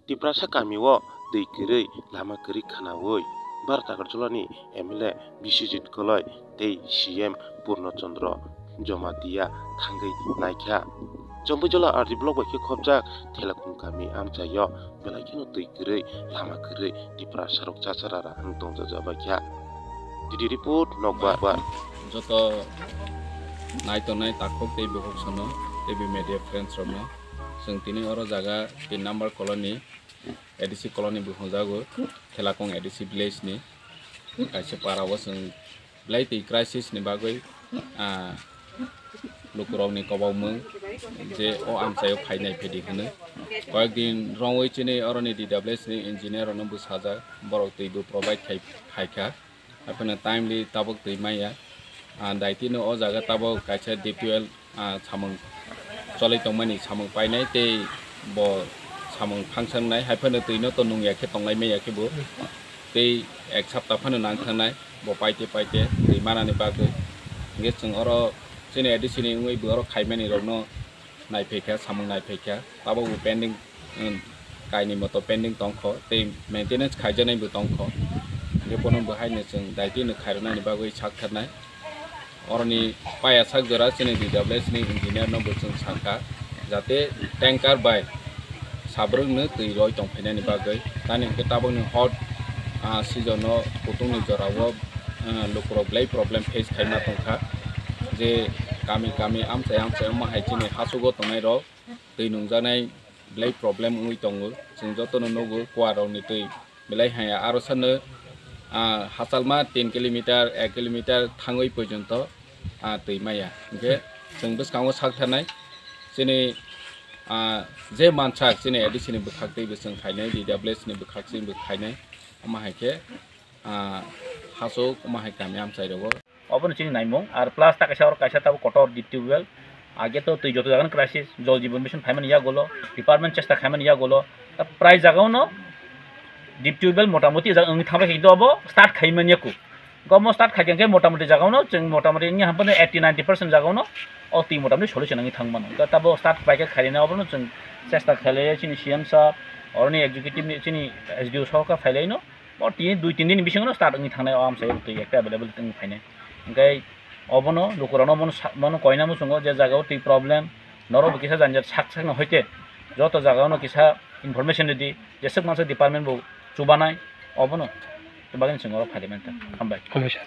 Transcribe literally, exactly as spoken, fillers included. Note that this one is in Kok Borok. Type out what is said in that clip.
Tiprasa kamio twi kwrwi lama kwrwi khwnawi Bharat Agartala ni M L A Biswajit Goloi tei C M Purno Chandra Jamatia thangwi naikha. Chompuijala R D block bai khe khopjak Thelakhung kami amchaio belai kheno twi kwrwi lama kwrwi Tiprasa rok chachara ra wng tongjajabaikha. D D report, Nokbar. Joto naitongnai takhuk tei bukhuk sono tei media friends rokno chwng tini oro jaga tin number colony, A D C colony bo hwnjago, Thelakhung A D C village ni kaisa para o chwng belai twi crisis ni bagwi, ah, lukurokni kobokmwng je o amchaio phainai phidi hwnwi. Koyek din romwi chini oroni D W S ni engineer rokno bwsajak, borok twi bo provide khai, khaikha. Haiphano timely tabuk twi manya. Ah, daitino o jaga tabuk kaisa deep well, ah, samung choli tongmani samung painai tei bo samung phangsangnai. Haiphano twino to nungya khe tonglai manya khe bo. Tei ek sapta phano nang thangnai bo paite paite twi manani bagwi. Hingkhe chwng oro chini A D C ni wngwi bo oro khaimani rokno naiphaikha, samung naiphaikha, tabukbo pending, um, kainwi moto pending tongkho, tei maintenance khaijaknaibo tongkho. Hingkhe bono bo haino chwng daitino khairoknani bagwi saktharnai. Oroni paya sak jora chini D W S ni engineer no bo chwng sakha, jate tanker bai sabrwngno twi roi tongphainani bagwi. Tani hingkhe tabukni hot, ah, season o kutung ni jora o, ah, lukurok belai problem face khaima tongkha, je kami kami amchai amchai omo hai chini hachugo tongnai rok twi nungjaknai belai problem wngwi tongo. Chwng jotono nugo kuarokni twi belai haya, aro sano, ah, hachalma tin kilometer, ek kilometer thangwi porjonto, ah, twi maya. Hingkhe chwng bwskango saktharnai chini, ah, je mansak chini A D C ni bwkhak twi bo chwng khainai, D W S ni bwkhak twi bo khainai, omo hai khe, ah, hachuk omo hai kami amchai rogo. Obono chini naimung, ar plus ta kaisa oro kaisa tabuk kotor deep tubewell. Age to twi joto jagani crisis, Jal Jeevan Mission phaimani yagulo, department chesta khaimani yagulo, ta prai jagao no deep tubewell motamoti ejak wngwi thangbai khe, kintu obo start khaimani yaku. Omo start khaikhe motamoti jagao no chwng motamoti wngya hampano eighty ninety percent jagao no o twi motamoti solution wngwi thangmano. Ta tabo start paikhe khairina obono chwng chesta khailai chini C M sir, oroni executive ni chini S D O sohoka phailaino. O tini dui tin din bisingo no start wngwi thangnai, o amchai twi ekta available wngwi phainai. Hingkhe obono lukurokno bono sa-, bono koina muchungo je jagao twi problem, norok bo kisa jani jat sak sakno hoite joto jagao no kisa information ridi, jeswk mansa department bo chubanai, obono bagwi chwng oro phaimani ta. Hambai. Hambai sir.